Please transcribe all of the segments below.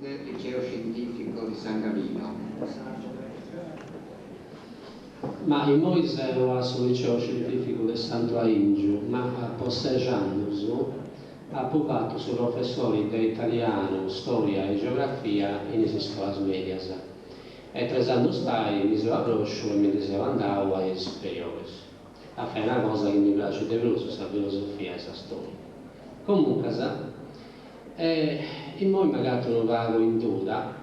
Liceo Scientifico di San Gavino. Ma immoi seu a su Liceo Scientificu de Santu 'Ainju, ma po sexi annus apu fatu su professori de italianu, storia e geografia in is iscolas medias e tres annus fait mi seu arrosciu e mi ndi seu andau a is superioris a fai una cosa chi mi praxit de prus, sa filosofia e sa storia. Comuncas immoi m'agatu unu pagu in duda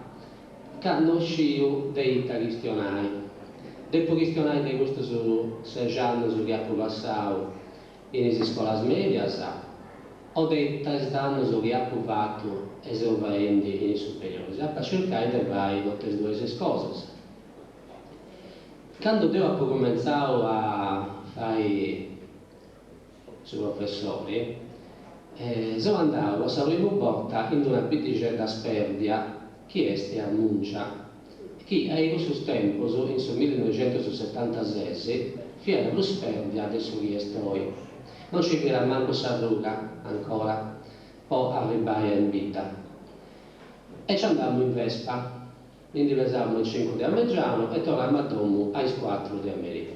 ca no sciu de ita chistionai. Depu chistionai de custus sexi annus chi apu passau in is iscolas medias o de is trint'annus chi apu fatu e seu faendi in is superioris? Apu a circai de fai totu e duas is cosas. Candu deu apu cumentzau a fai su professori, seu andau po sa primu borta in d'una biddixedda sperdia chi est Armuncia, chi a cussus tempus, in su millinoixentussetantases, fiat prus sperdia de su chi est oi. Non nci fiat mancu s'arruga, ancora, po arribbai a in bidda. E nci andamu in Vespa. Mi ndi pesamu a is cincu de a mengianu e torramu a domu a is cuatru de a merì.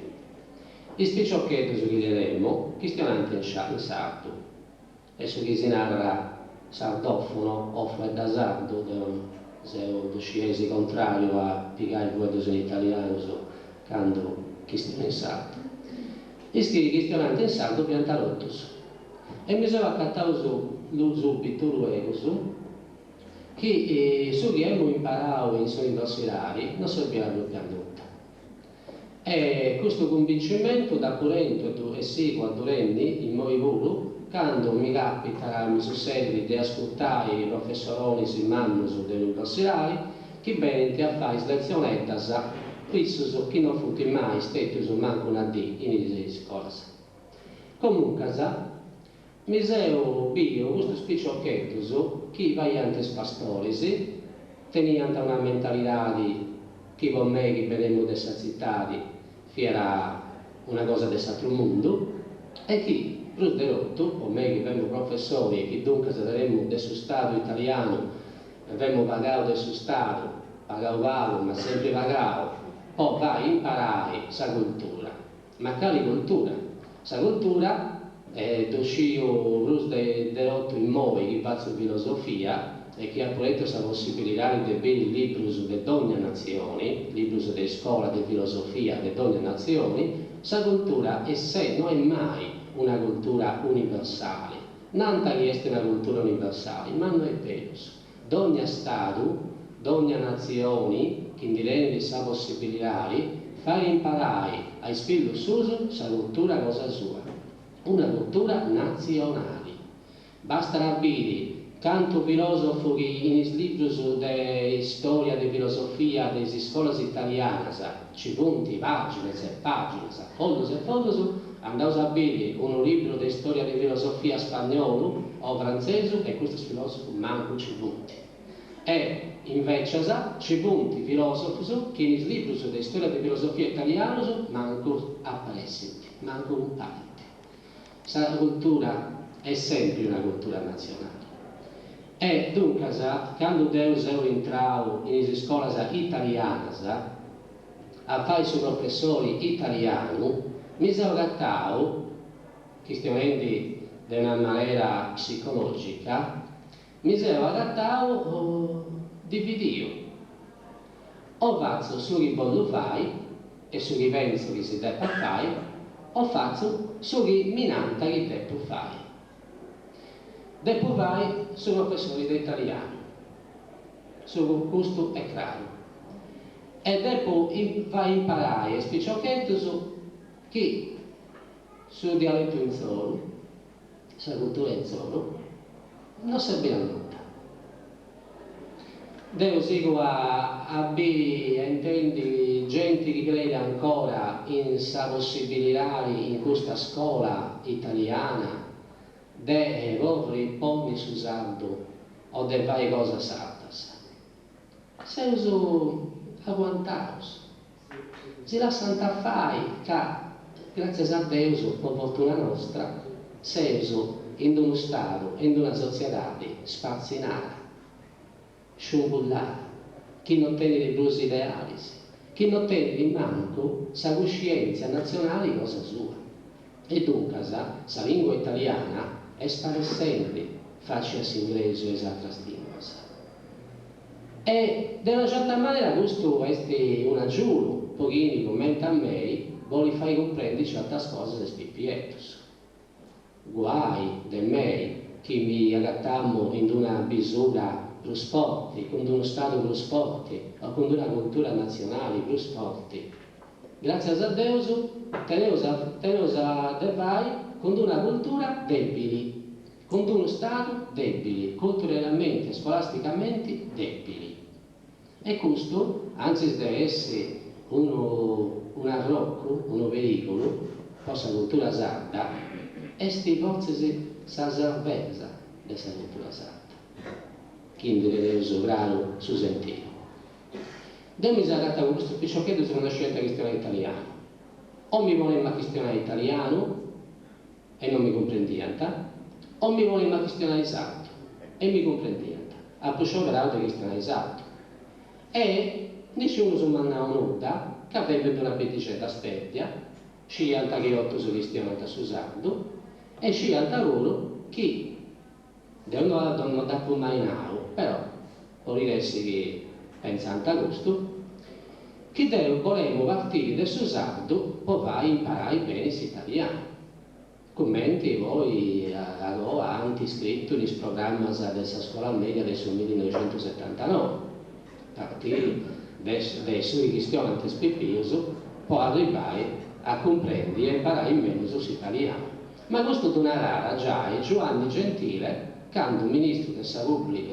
Is piciocheddus chi tenemu chistionànt in sardu, e su chi si narat sardofono o fueddasardu, deu seu, ddu scieis, contrariu a pigai fueddus in italianus candu chistionu in sardu. Is chi chistionànt in sardu fiant totus e mi seu acatau subitu luegus chi su chi emu imparau in s'universidadi no serbiat propriu a nudda. E custu cumbincimentu dd'apu tentu e sigu a ddu tenni immoi puru candu mi capitat, mi sussedit de ascurtai professoronis mannus de universidadi chi benint a fai is letzioneddas issus chi no funt mai stètius mancu una dì in is iscolas. Comuncas, Mi seu biu custus piciocheddus chi faiant is pastoris, teniant una mentalidadi chi po mei chi benemu de sa tzitadi fiat una cosa de s'atru mundu e chi, prus de totu, po mei chi femu professori e chi duncas tenemu de su stadu italianu, femu pagau de su stadu, pagau pagu ma sempri pagau, po fai imparai sa cultura. Ma cali cultura? Sa cultura, e ddu sciu prus de totu immoi chi fatzu filosofia e chi apu tentu sa possibilidadi de biri librus de dogna natzioni, librus de iscola de filosofia de dogna natzioni, sa cultura est no est mai una cultura universali. Nant chi est una cultura universali, ma no est berus. Dogna stadu, dogna natzioni chi ndi tenit sa possibilidadi, fait imparai a is fillus suus sa cultura cosa sua, una cultura natzionali. Bastat a biri cantu filosofu chi in is librus de istoria de filosofia de is iscolas italianas nci funt paginas e paginas, follus e follus, Andaus a biri unu libru de istoria de filosofia spagnolu o frantzesu e custus filosofus mancu nci funt. E, invecias, nci funt filosofus chi in is librus de istoria de filosofia italianus mancu aparessint, mancu cumparint. Sa cultura est sempri una cultura natzionali. E, duncas, candu deu seu intrau in is iscolas italianas, A fai su professori italianu mi seu agatau, chistionendi de una manera psicologica, mi seu agatau dividiu, o fatzu su chi bollu fai e su chi pentzu chi si depat fai, o fatzu su chi mi nant chi depu fai. Depu fai su professori de italianu. Su custu est craru. E depu fai imparai a is piciocheddus chi su dialetu intzoru, sa cultura intzoru, no serbit a nudda. Deu sigu a biri e a intendi genti chi creit ancora in sa possibilidadi in custa scola italiana de porri ponni su sardu o de fai cosas sardas. Seus aguantaus. Si lassant fai ca, gràtzias a Deus, po fortuna nostra, seus in unu stadu e in una sotziedadi spartzinada. Sciumbullada, chi no tenit prus idealis, chi no tenit mancu sa cuscièntzia natzionali cosa sua. E duncas sa lìngua italiana est sparessendi faci a s'ingresu e is atras lìnguas. E de una certa manera custu est un'agiudu po chini, cumenti a mei, bolit fai cumprendi certas cosas a is pipieddus. Guai de mei chi mi agatamu in d'una bisura prus forti, cun d'unu stadu prus forti o cun d'una cultura natzionali prus forti. Gràtzias a Deus teneus teneus a de fai cun d'una cultura dèbili, cun d'unu stadu dèbili, culturalmenti e scolasticamenti dèbili. E custu, antzis de essi unu un'arrocu, unu perìgulu po sa cultura sarda, est fortzis sa sarvesa de sa cultura sarda, chi ndi teneus craru su sentidu. Deu mi seu agatau cun custus piciocheddus chi no scidiant chistionai italianu. O mi ponemu a chistionai italianu e no mi cumprendiant, o mi ponemu a chistionai sardu e mi cumprendiant. Apu scioberau de chistionai sardu. E nisciunus m'at nau nudda, ca femu in d'una biddixedda spèrdia, sciiant chi totus chistionant su sardu e sciiant puru chi Deu no no dd'apu mai nau, però podit essi chi pentzant custu, chi deu bolemu partiri de su sardu po fai imparai beni s'italianu, cumenti poi agoa ant scritu in is programmas de sa scola media de su millinoixentusetantanovi, partiri de de su chi chistionant is pipius po arribbai a cumprendi e imparai mellus s'italianu. Ma custu ddu naràt giai Giuanni Gentile candu ministru de sa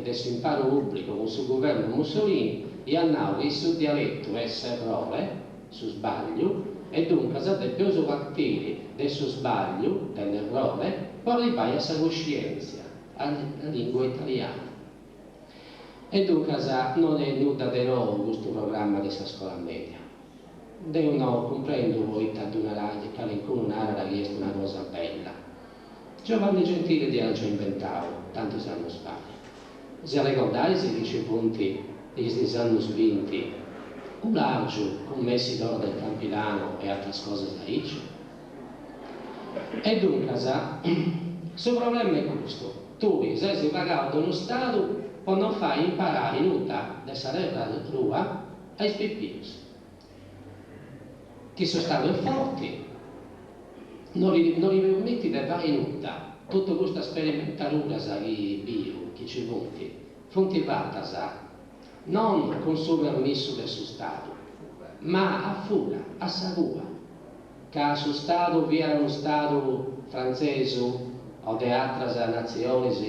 de s'imparu pùblicu cun su guvernu Mussolini iat nau chi su dialetu est s'errore, su sbàgliu, e duncas depeus partiri de su sbàgliu, dell'errore, po arribbai a sa cuscièntzia, alla lingua italiana. E duncas non est nudda de nou custu programma de sa scola mèdia. Deu no cumprendu poita ddu narat, calincunu narat chi est una cosa bella. Giovanni Gentile dd'iat giai imbentau tantis annus fait. Si arregordais chi nci funt in is annus binti Ulargiu cun Messi d'oro del Campidano e atras cosas aici? E duncas su problema est custu, tui ses pagau de unu stadu po no fai imparai nudda de sa terra tua a is pipius. Chi su stadu est forti no li no li permitit de fai nudda, totu custas sperimentaduras chi biu chi nci funt, funt fatas non cun su permissu de su stadu, ma a fura, a sa cua, ca su stadu fiat unu stadu frantzesu o de atras natzionis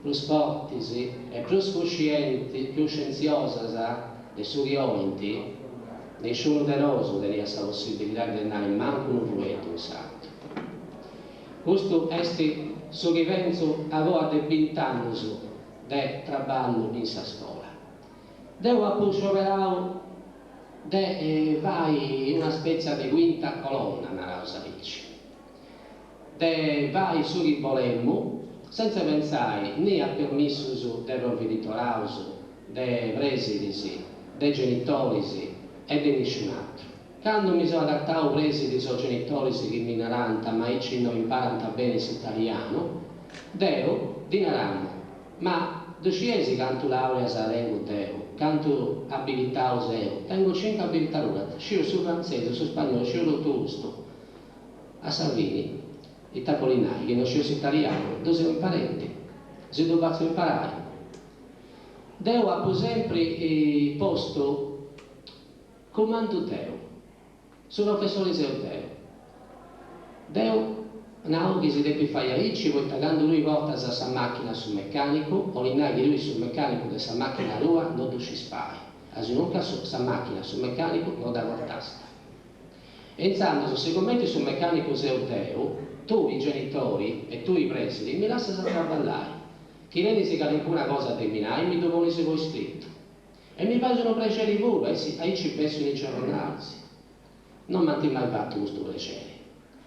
prus fortis e prus cuscientziosas de su chi 'olint, nisciunu de nosu teniat sa possibilidadi de nai mancu unu fueddu in sardu. Custu est su chi pentzu agoa de bint'annus de traballu in sa scola. Deu apu scioberau de fai una spètzia de cuinta colonna, naraus aici, de fai su chi bolemu sentza pentzai ni a permissus de provveditoraus, de presidis, de genitoris e de nisciun'atru. Candu mi seu agatau presidis o genitoris chi mi narant ma aici no imparant beni s'italianu, deu ddi naramu Ma ddu scieis cantu laureas tengu deu, cantu abilitau seu? Tengu cincu abilitaduras, sciu su frantzesu, su spagnolu, sciu totu custu. A sa fini, ita bolit nai, chi no sciu s'italianu? Ddu seu imparendi, si ddu fatzu imparai. Deu apu sempri postu cumandu deu. Su professori seu deu. Deu nau chi si depit fai aici poita candu tui portas sa machina a su mecanicu, 'olit nai chi tui su mecanicu de sa machina tua no ddu scis fai, asinuncas sa machina a su mecanicu no dda portast. E intzandus, sigumenti su mecanicu seu deu, tui genitori e tui presidi mi lassas a traballai. Chi tenis calincuna cosa de mi nai mi ddu ponis po iscritu. E mi fais unu prexeri puru, aici bessu in is giorronalis. No m'ant mai fatu custu prexeri.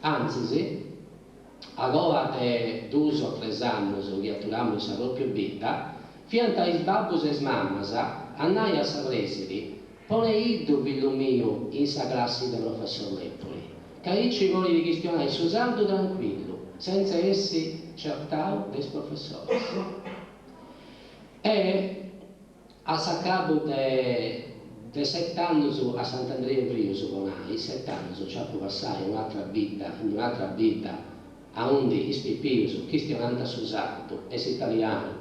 Antzis, agoa de dus o tres annus chi aturamu in sa pròpiu bidda, Fiant is babbus e is mammas a nai a sa presidi, Poneiddu fillu miu in sa classi de professor Lepori, ca aici podit chistionai su sardu tranquillu, sentza essi certau de is professoris. E a s'acabu de de set'annus a Sant'Andria 'e Frius, po nai, set'annus nci apu passau in un'atra bidda, in un'atra bidda aundi is pipius chistionant su sardu e s'italianu,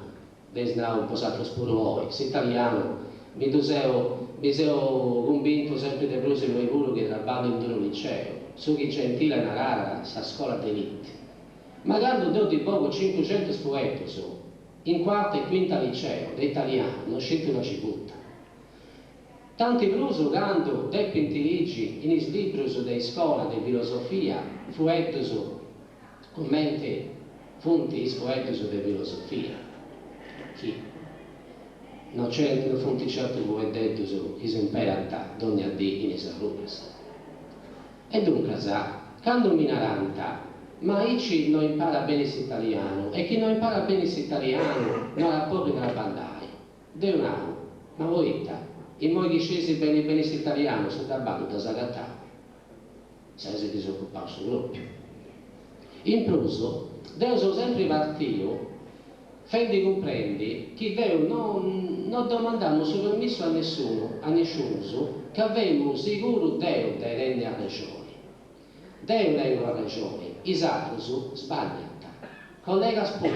dd'eis nau bosatrus puru oi, s'italianu mi ddu seu mi seu cumbintu sempri de prus immoi puru chi traballu in d'unu liceu, su chi Gentile naràt sa scola d'élite. Ma candu deu ddi bogu cincuxentus fueddus in cuarta e cuinta liceu de italianu no scint una cibudda. Tanti prus candu depint ligi in is librus de iscola de filosofia fueddus cumenti funt is fueddus de filosofia, chi no no funt certu fueddeddus chi s'imperant dogna dì in is arrugas. E duncas, candu mi narant, ma aici no imparat beni s'italianu e chi no imparat beni s'italianu no at a podi traballai, Deu nau, ma poita, immoi chi sciis beni beni s'italianu su traballu dd'as agatau? Ses disocupau su propriu. In prus, deu seu sempri partiu fendi cumprendi chi deu no no domandamu su permissu a nessunu, a nisciunus, ca femu siguru deu de tenni arrexoni. Deu tengu arrexoni, is atrus sbagliant. Collegas puru,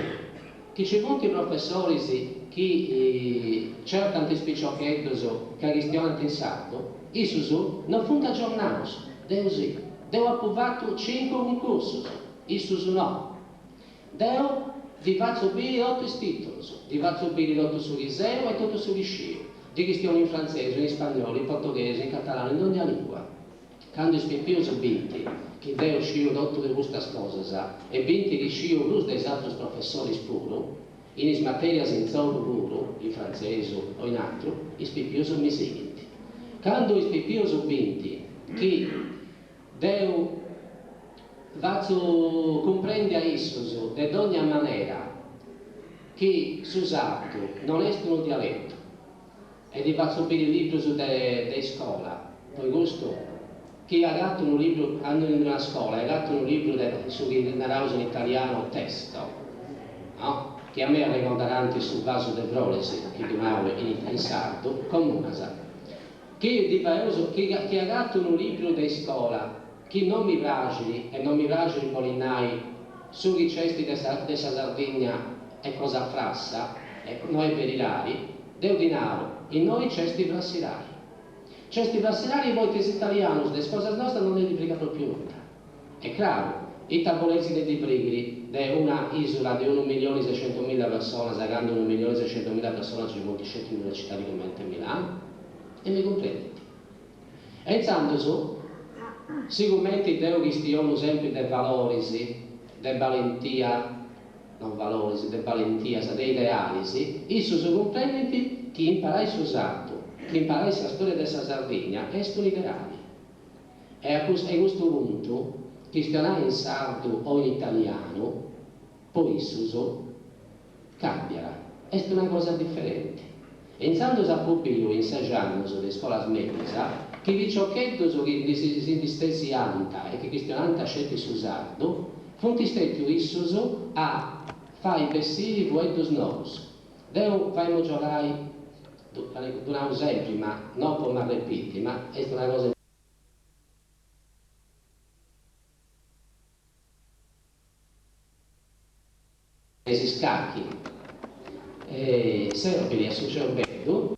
chi ci funt professoris chi certant is piciocheddus ca chistionant in sardu, issus no funt agiornaus, deu si. Deu apu fatu cincu cuncursus, issus no. Deu ddi fatzu biri totu is titulus, ddi fatzu biri totu su chi seu e totu su chi sciu. Ddi chistionu in frantzesu, in ispagnolu, in portoghesu, in catalanu, in dogna lingua. Candu is pipius bint chi deu sciu totu de custas cosas e bint chi sciu prus de is atrus professoris puru, in is materias intzoru puru, in frantzesu o in atru, is pipius mi sighint. Candu is pipius bint chi deu fatzu cumprendi a issus de dogna manera chi su sardu non est unu dialetu, E ddi fatzu biri librus de de iscola, poi custu, chi agatu unu libru, andu in una scola e agatu unu libru de su chi naraus in italiano testo, no? Chi a mei arregordat su vasu de froris, chi ddu nau in in sardu, comuncas, chi ddi faeus, chi chi agatu unu libru de iscola chi non mi praxit, e non mi praxit bolit nai su chi nc'est de sa de sa Sardigna est cosa frassa, e no est beridadi, Deu ddi nau, innoi nc'est frassidadi. Nc'est frassidadi poita is italianus de is cosas nostras no ndi ddi frigat propriu nudda. E craru, ita boleis chi ndi ddi frighit de una isula de unu milioni sescentumilla personas candu unu milioni sescentumilla personas nci funt sceti in una citadi cumenti Milanu? E mi cumprendit. E intzandus, sigumenti deu chistionu sempri de valoris, de balentia, no valoris, de balentias, de idealis, issus cumprendint chi imparai su sardu, chi imparai sa storia de sa Sardigna est un'ideali. E a custu puntu, chistionai in sardu o in italianu, po issus, càmbiat, est una cosa diferenti. E intzandus apu biu in sexi annus de iscolas medias chi piciocheddus chi si ndi stesiànt e chi chistionànt sceti su sardu, funt stètius issus a fai bessiri fueddus nous. Deu faemu giogai, ddu nau sempri ma no po m'arrepiti, ma est una cosa. Is scacchi serbit a su ciorbeddu.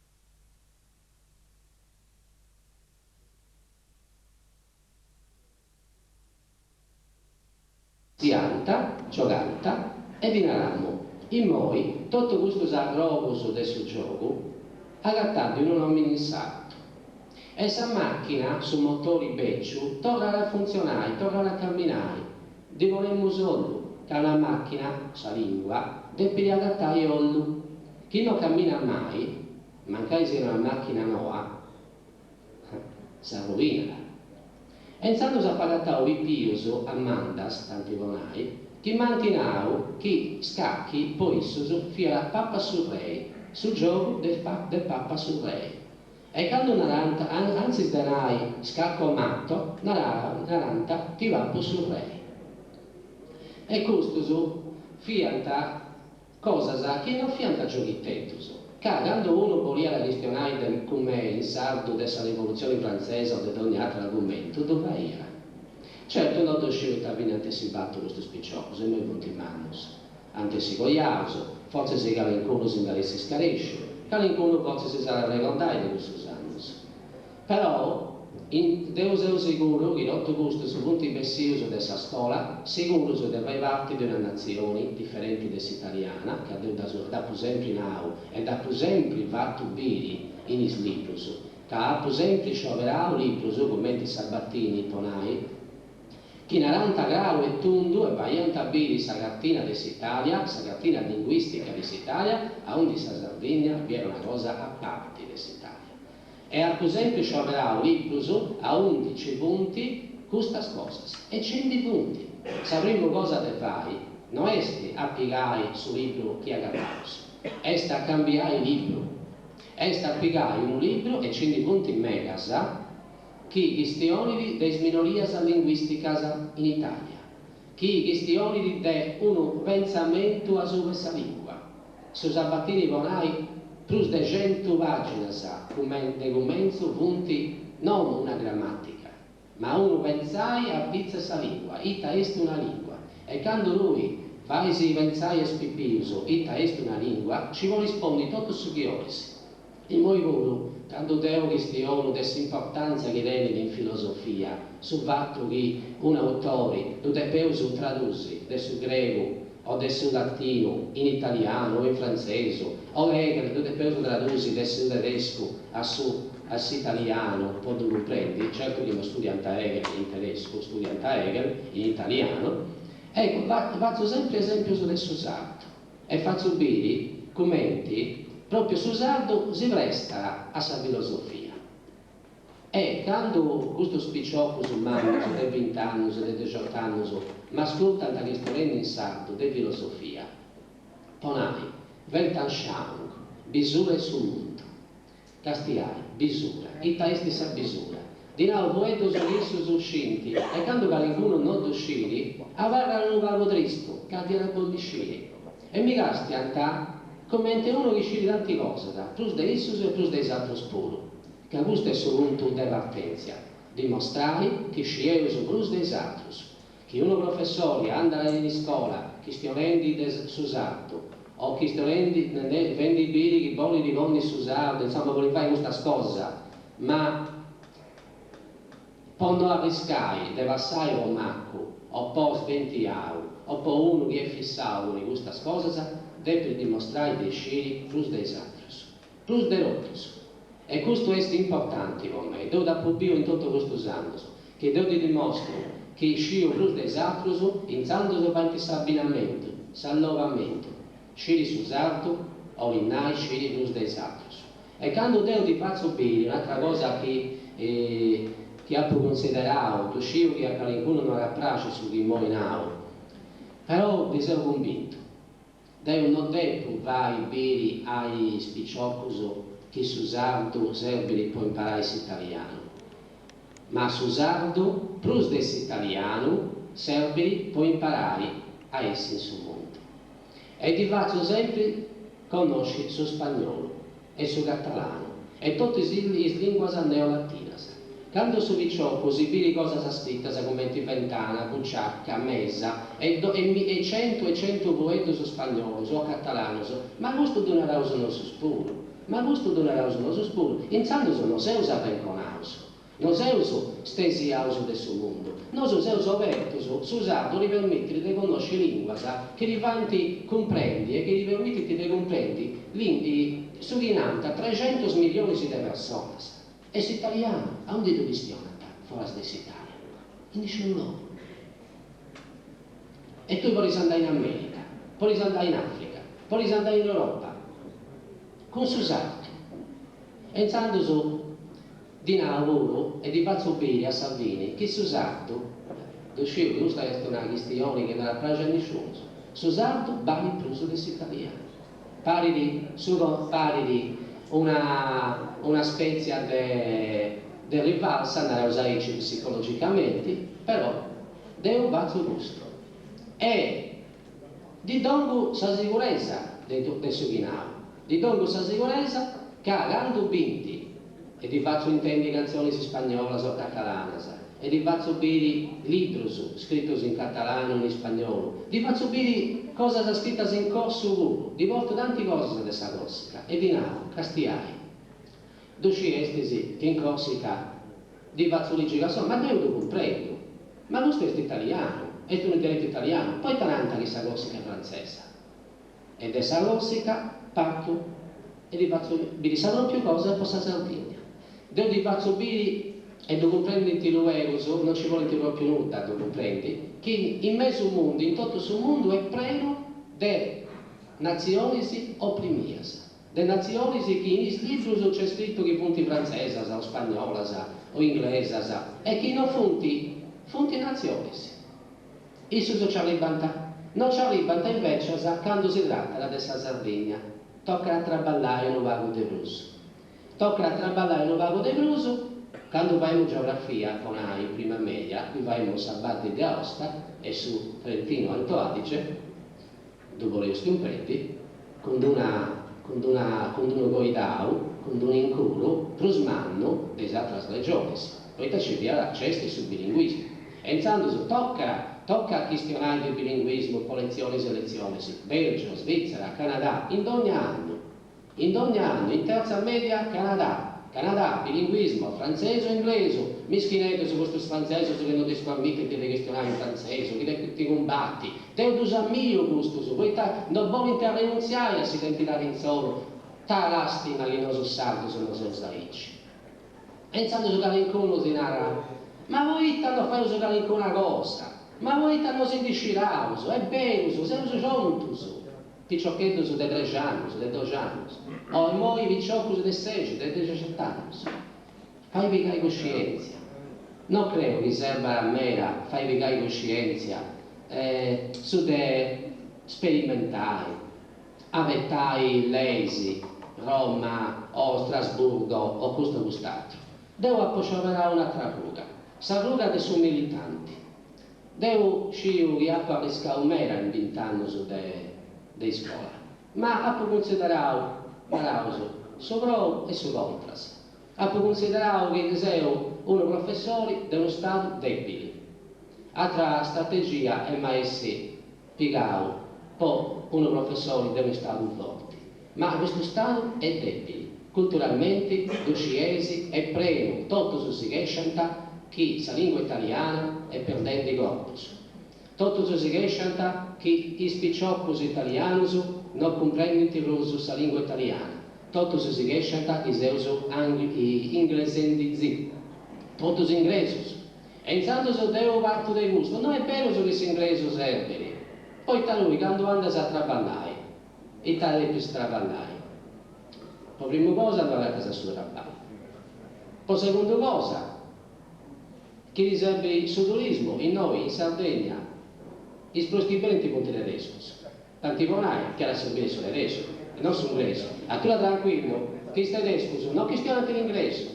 Siant, giogant, e ddi naramu, immoi totu custus arrogus de su giogu, agataddi unu nomini in sardu. E sa machina, su motori beciu, torrat a funtzionai, torrat a camminai. Ddi ponemus ollu, ca una machina, sa lingua, depit agatai ollu. Chi no camminat mai, mancai siat una machina noa, s'arruinat. E intzandus apu agatau pipius a Mandas, tanti po nai, chi m'ant nau chi scacchi po issus fiat pappa su rei. Su giogu de de papa su rei. E candu narant, antzis de nai scacco matto, narant ti papu su rei. E custus fiant cosas chi no fiant gioghiteddus, ca candu unu boliat chistionai de cun mei in sardu de sa rivolutzioni frantzesa o de dogna ateru argumentu, ddu faiat. Certu no ddu sciu ita fini ant essi fatu custus piciocus, immoi funt mannus. Ant essi coiaus, fortzis calincunu si nd'at essi scaresciu, calincunu fortzis s'at a arregordai de cussus annus. Però, deu seu siguru chi totu custus funt bessius de sa scola sigurus de fai parti de una natzioni diferenti de s'italiana, ca deu dd'apu sempri nau e dd'apu sempri fatu biri in is librus, ca apu sempri scioberau librus cumenti Sabatini, po nai, chi narant craru e tundu e faiant biri sa cartina de s'Italia, sa cartina linguistica de s'Italia, aundi sa Sardigna fiat una cosa a parti de s'Italia. E apu sempri scioberau librus aundi nci funt custas cosas. E nci ndi funt. Sa primu cosa de fai no est a pigai su libru chi agataus, est a cambiai libru. Est a pigai unu libru, e nci ndi funt medas, chi chistionit de is minorias linguìsticas in Itàlia, chi chistionit de unu pentzamentu asuba 'e sa lìngua. Su Sabatini po nai prus de centu pàginas de cumentzu funt non una gramàtica, ma unu pentzai a pitz' 'e sa lìngua, ita est una lìngua. E candu tui fais pentzai a is pipius ita est una lìngua, nci podis ponni totu su chi 'olis. Immoi puru, candu deu chistionu de s'importàntzia chi tenit in filosofia su fatu chi un'autori ddu depeus tradusi de su gregu o de su latinu in italianu o in frantzesu, o Hegel ddu depeus tradusi de su tedescu a su a s'italianu po ddu cumprendi, certu chi no studiant Hegel in tedescu, studiant Hegel in italianu, eccu, fatzu sempri esempius de su sardu. E fatzu biri cumenti pròpiu su sardu si prestat a sa filosofia. E candu custus piciocus mannus de bint'annus, de dexot'annus m'ascurtant chistionendi in sardu de filosofia, po nai, Weltanschauung, bisura 'e su mundu. Castiai, bisura. Ita est sa bisura? Ddi nau fueddus chi issus scint e candu calincunu no ddu scit, abarrat unu pagu tristu ca dd'iat a bolli sciri. E mi castiant comente unu chi scit tanti cosas, prus de issus e prus de is atrus puru. Ca custu est su puntu de partèntzia, dimostrai chi scieus prus de is atrus. Chi unu professori andat in iscola chistionendi de su sardu o chistionendi, fendi biri chi bolit ponni su sardu, insoma bolit fai custas cosas, ma po no arriscai de passai po macu o po sbentiau o po unu chi est fissau cun custas cosas, depit dimostrai de sciri prus de is atrus, prus de totus. E custu est importanti po mei, deu dd'apu biu in totu custus annus, Chi deu ti dimostru chi sciu prus de is atrus, intzandus faint s'abbinamentu, s'allogamentu. Sciri su sardu 'olit nai sciri prus de is atrus. E candu deu ti fatzu biri un'atra cosa chi chi apu cunsiderau, ddu sciu chi a calincunu no at a praxi su chi immoi nau, però ndi seu cumbintu, Deu no depu fai biri a is piciocus chi su sardu serbit po imparai s'italianu, ma su sardu prus de s'italianu serbit po imparai a essi in su mundu. E ddi fatzu sempri connosci su spagnolu e su catalanu e totu is lìnguas neolatinas. Candu su piciocu si biri cosas scritas cumenti ventana, buciaca, mesa e e centu e centu fueddus spagnolus o catalanus, ma custu ddu naraus nosus puru, ma custu ddu naraus nosus puru, intzandus no seus arrenconaus. No seus stesiaus de su mundu, nosu seus obertus, su sardu ti permitit de connosci lìnguas chi ti faint cumprendi e chi ti permitint de cumprendi su chi nant trexentus millionis de personas. E s'italianu, aundi ddu chistionant foras de s'Italia? In nisciunu logu. E tui podis andai in America, podis andai in Africa, podis andai in Europa, cun su sardu. E intzandus Ddi nau puru e ddi fatzu biri a sa fini chi su sardu, ddu sciu chi custa est una chistioni chi no at a praxi a nisciunus, su sardu balit prus de s'italianu. Parit su parit una una spètzia de de rivalsa, naraus aici psicologicamenti, però deu fatzu custu e ddi dongu sa siguresa de de su chi nau, ddi dongu sa siguresa ca candu bint e ddi fatzu intendi cantzionis ispagnolas o catalanas e ddi fatzu biri librus scritus in catalanu o in ispagnolu, ddi fatzu biri cosas scritas in cossu puru, ddi portu tanti cosas de sa Corsica e ddi nau, castiai, ddu sciestis chi in Corsica ddi fatzu ligi cantzoni, ma deu ddu cumprendu, ma custu est italianu, est unu dialetu italianu, poita nant chi sa Corsica est frantzesa? E de sa Corsica partu e ddi fatzu biri sa pròpiu cosa po sa Sardigna. Deu ddi fatzu biri, e ddu cumprendint luegus, no nci bolint pròpiu nudda a ddu cumprendi, chi in mesu mundu, in totu su mundu est prenu de natzionis oprimias, de natzionis chi in is librus nc'est scritu chi funt frantzesas o spagnolas o inglesas e chi no funt, funt natzionis. Issus nci arribant? No nci arribant invècias candu si tratat de sa Sardigna. Tocat a traballai unu pagu de prus. Tocat a traballai unu pagu de prus candu faemu geografia, po nai, in prima media, chi faemu sa Baddi de Aosta e su Trentino Alto Adige, ddu podeus cumprendi, cun d'una cun d'una cun d'unu coidau, cun d'unu incuru prus mannu de is atras regionis, poita nci fiat nc'est su bilinguismu. E intzandus tocat tocat a chistionai de bilinguismu po letzionis e letzionis, Belgio, Svizzera, Canadà, in dogna annu In dogna annu, in terza media, Canadà, Canadà, bilinguismo, frantzesu e inglesu, mischineddus custus frantzesus chi no ddis permitint de chistionai in frantzesu, chi depint cumbati, deu ddus ammiru custus, poita no bolint arrenuntziai a s'identidadi insoru, ta lastima chi nosus sardus no seus aici. E intzandus calincunu si narat, ma poita no faeus calincuna cosa, ma poita no si ndi sciraus, est berus, seus ciontus, Piciocheddus de trexi annus, de doxi annus, o immoi piciocus de sexi, de dexesseti annus. Fai pigai cuscientzia. No creu chi serbat meda fai pigai cuscientzia su de sperimentai, avetai leis, Roma o Strasburgo o custu o cust'atru. Deu apu scioberau un'atra arruga, s'arruga de su militanti. Deu sciu chi apu arriscau meda in bint'annus de de iscola, ma apu cunsiderau, naraus, su prou e su contras. Apu cunsiderau chi seu unu professori de unu stadu debili. Atra strategia emu a essi pigau po unu professori de unu stadu forti. Ma custu stadu est debili, culturalmenti, ddu scieis, est prenu, totus si chesciant chi sa lingua italiana est perdendi corpus, totus si chesciant chi is piciocus italianus no cumprendint prus sa lingua italiana, totus si chesciant chi seus inglesendisì, totus inglesus. E intzandus deu partu de custu, no est berus chi s'inglesu serbit, poita tui candu andas a traballai, Ita depis traballai? Po primu cosa no agatas su traballu. Po segundu cosa, chi ti serbit su turismu, innoi in Sardegna is prus chi benint funt tedescus. Tanti po nai chi at a serbiri su tedescu e non s'inglesu. Atura trancuillu chi is tedescus no chistionant in inglesu,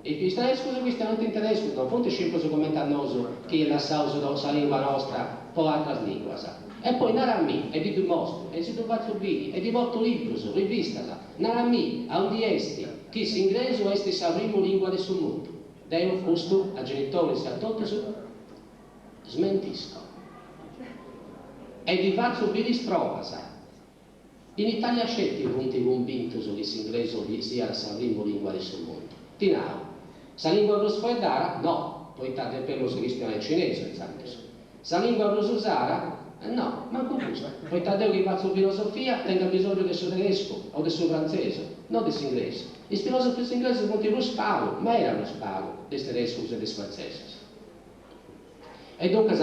is tedescus chistionant in tedescu, no funt scimprus cumenti a nosu chi lassaus sa lingua nostra po atras linguas. E poi naramì, e ti ddu mostru, e si ddu fatzu biri, e ti portu librus, rivistas, naramì aundi est chi s'ingresu est sa primu lingua de su mundu. Deu custu a genitoris e a totus smentisco. E ti fatzu biri is provas. In Italia sceti funt cumbintus chi s'ingresu siat sa primu lingua de su mundu. Ti nau, sa lingua prus fueddara? No, poita depemus chistionai cinesu intzandus. Sa lingua prus usara? No, mancu custa, poita deu chi fatzu filosofia tengu abisongiu de su tedescu o de su frantzesu, no de s'ingresu. Is filosofus inglesus funt prus pagu, meda prus pagu, de is tedescus e de is frantzesus. E duncas,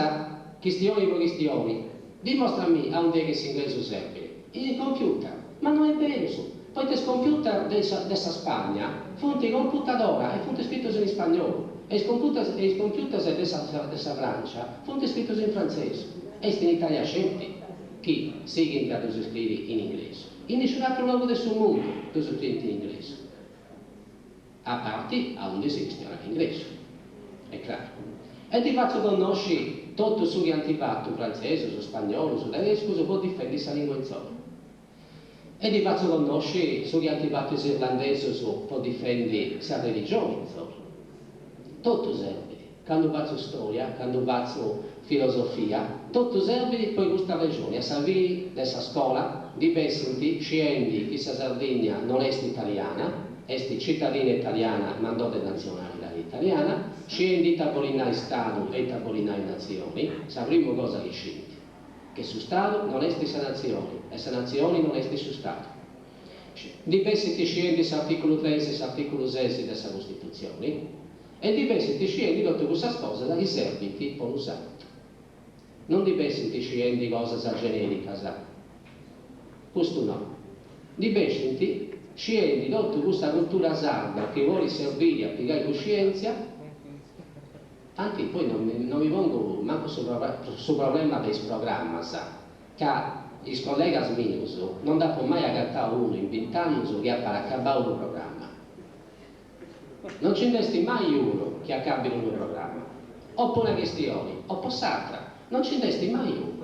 chistioni po chistioni, dimostra-mì aundi est chi s'inglesu serbit. In is computer. Ma no est berus, poita is computer de de sa Spagna funt computadora e funt scritus in ispagnolu e is computers e is computers de sa de sa Francia funt scritus in frantzesu. Est in Italia sceti chi sighint a ddus scriri in inglesu. In nisciun'atru logu de su mundu ddus scriint in inglesu. A parti aundi si chistionat inglesu, est craru. E ti fatzu connosci totu su chi ant fatu frantzesus, spagnolus, tedescus po difendi sa lingua insoru. E ti fatzu connosci su chi ant fatu is irlandesus po difendi sa religioni insoru. Totu serbit. Candu fatzu storia, candu fatzu filosofia, totu serbit po custa arrexoni, a sa fini de sa scola ndi bessint sciendi chi sa Sardigna non est italiana, est citadina italiana ma no de natzionalidadi italiana, sciendi ita bolit nai stadu e ita bolit nai natzioni, sa primu cosa chi scint, che su stadu non est sa natzioni e sa natzioni non est su stadu. Ndi bessint sciendi s'articulu tres e s'articulu ses de sa Costitutzioni e ndi bessint sciendi totu cussas cosas chi serbint po unu sardu. Non ndi bessint sciendi cosas genericas, custu no. Ndi bessint sciendi totu cussa cultura sarda chi podit serbiri a pigai cuscientzia, tanti poi non mi pongu mancu su problema de is programmas, Ca is collegas mius no nd'apu mai agatau unu in bint'annus chi apat acabau unu programma. No nci nd'est mai unu chi acabit unu programma. O po una chistioni o po s'atra, no nci nd'est mai unu.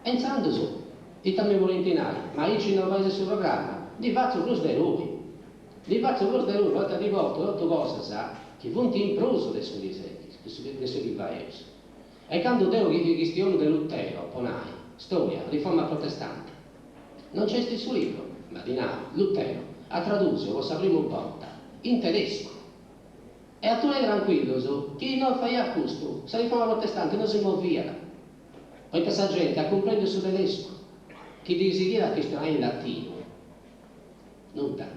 E intzandus, ita mi bolint nai? Ma aici no fais su programma? Ndi fatzu prus de tui. Ndi fatzu prus de tui poita ti portu totu cosas chi funt in prus de su chi de su chi faeus. E candu deu chistionu de Lutero, po nai, storia, riforma protestante, no nc'est in su libru, ma ti nau, Lutero at tradusiu po sa primu borta in tedescu. E aturai tranquillus chi no faiat custu, sa riforma protestante no si moviat, poita sa genti at cumprendiu su tedescu, chi ddi sighiat a chistionai in latinu, nudda.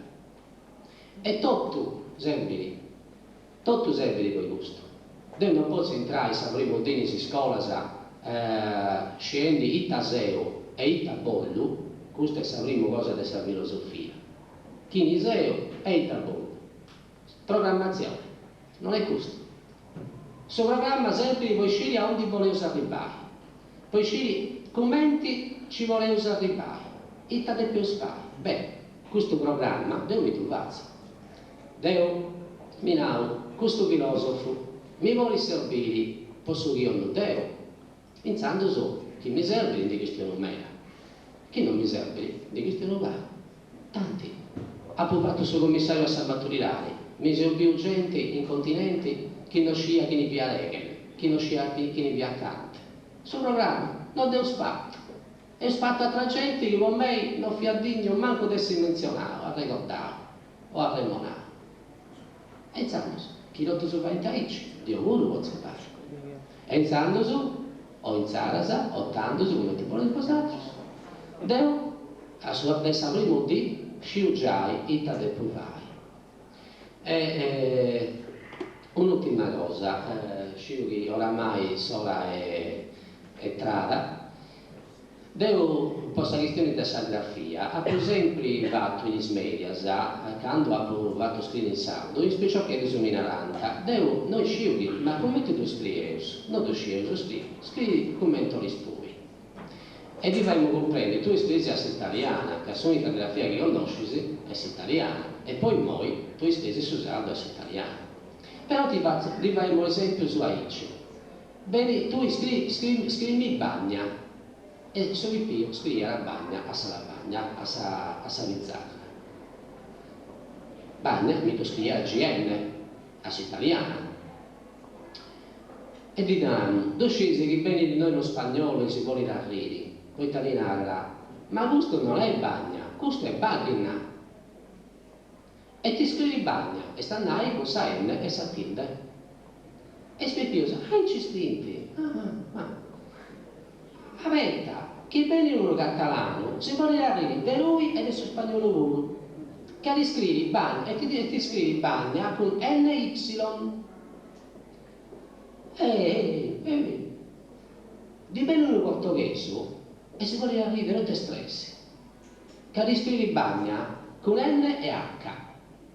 E totu serbit Totu serbit po custu. Deu non potzu intrai sa primu dì in is iscolas sciendi ita seu e ita bollu, custa est sa primu cosa de sa filosofia, chini seu e ita bollu. Programmatzioni. Non est custu. Su programma serbit po isciri aundi boleus arribbai, po isciri cumenti nci boleus arribbai, ita depeus fai. Beh, custu programma deu mi ddu fatzu. Deu mi nau, custu filòsofu mi podit serbiri po su chi 'ollu deu, intzandus chi mi serbit ndi chistionu meda, chi non mi serbit ndi chistionu pagu. Tanti, apu fatu su commissàriu a sa maturidadi, mi seu biu genti in continenti chi no sciiat chini fiat Hegel, chi no sciiat chini fiat Kant. Su programma no dd'eus fatu. Eus fatu atra genti chi po mei no fiat dignu mancu de essi mentzionau, arregordau. O arremonau. E intzandus, chi totus faint aici, deu puru potzu fai. E intzandus, o intzaras, o tandus, cumenti boleis bosatrus, deu, a su de sa primu dì, sciu giai ita depu fai. E un'ùrtima cosa, sciu chi oramai s'ora est trada, Deu, po sa chistioni de sa grafia, apu sempri fatu in is medias, candu apu fatu scriri in sardu, is piciocheddus mi narant, deu no isciu chi, ma cumenti ddu scrieus? No ddu scieus scriri, scriri cumenti 'olis tui. E ddi faimu cumprendi, tui scrisi a s'italiana, ca s'unica grafia chi connoscis est s'italiana, e po immoi tui scrisi su sardu a s'italiana. Però ti fatzu, ddi faimu esempius aici, Beni, tui scri, scri, scrimi bagna. E su pipiu scriiat bagna a sa lavagna, a sa, a sa pizarra. Bagna mi ddu scriiat GN, a s'italiana. E ddi naramu, ddu scis chi benit innoi unu spagnolu e si ponit a arriri, poita ti narat, ma custu non est bagna, custu est baghina. E ti scririt bagna, est a nai cun sa N e sa tilde. E is pipius, aici scrint? Ah, ma. Abeta, chi benit unu catalanu, si ponit a arriri de tui e de su spagnolu puru, ca ti scririt bagna e ti scririt bagna cun NY. Eh, eh. Ddi benit unu portoghesu e si ponit a arriri de totu is tres. Ca ti scririt bagna cun N e H.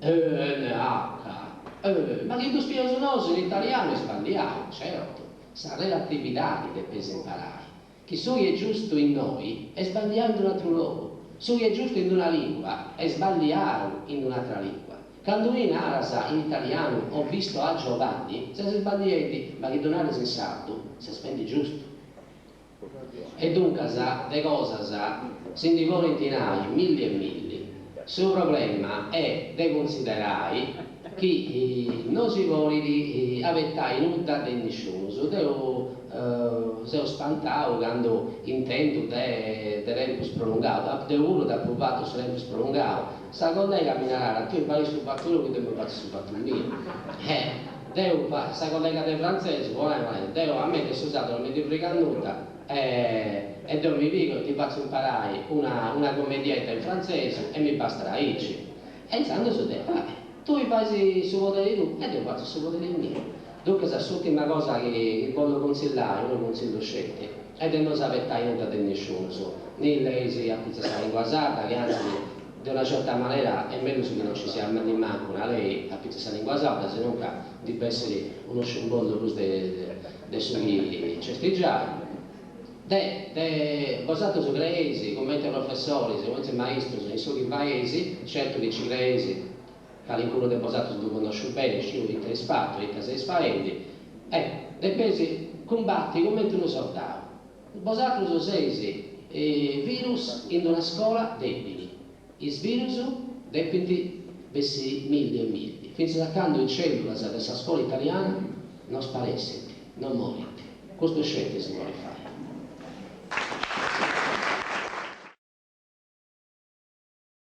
Eh, N e H. Eh, ma chi ddu scrieus nosu in italianu est sballiau, certu, sa relatividadi depeis imparai, chi su chi est giustu innoi est sballiau in d-un'atru logu. Su chi est giustu in una lingua est sballiau in un'atra lingua. Candu tui naras in italianu ho visto a Giovanni, ses sballiendi, ma chi ddu naras in sardu ses fendi giustu. E duncas de cosas si ndi podint nai milli e milli. Su problema est de cunsiderai chi no si podit abetai nudda de nisciunus. Deu seu spantau candu intendu de tempus prolungau, deu puru dd'apu fatu su tempus prolungau, sa collega mi narat, tui fai su fatu tuu chi deu mi fatzu su fatu miu. Deu, sa collega de frantzesu, po nai, narat, deu a mei de su sardu non mi ndi frigat nudda e deu mi pigu e ti fatzu imparai una una commedietta in frantzesu e mi bastat aici. E intzandus deu, va bè, tui fais su poderi tuu e deu fatzu su poderi miu. Duncas s'urtima cosa chi bollu cuntzillai, unu cuntzillu sceti, est de no s'abetai nudda de nisciunus, ni leis apitzus a sa lingua sarda, chi antzis De una certa manera est mellus chi non ci siat nimancu una lei apitzus a sa lingua sarda, sinunca ndi bessit unu sciumbollu prus de su chi nc'est giai. De de bosatrus creeis, cumenti professoris, cumenti maistrus, in su chi faeis, certu chi ci creeis, calincunu de bosatrus ddu connosciu beni, sciu ita eis fatu e ita seis faendi, e depeis cumbati cumenti unu sordau. Bosatrus seis virus in una scola debili. Is virus depint bessiri milli e milli, fintzas a candu is cellulas de sa scola italiana no sparessint, no morint. Custu sceti si podit fai.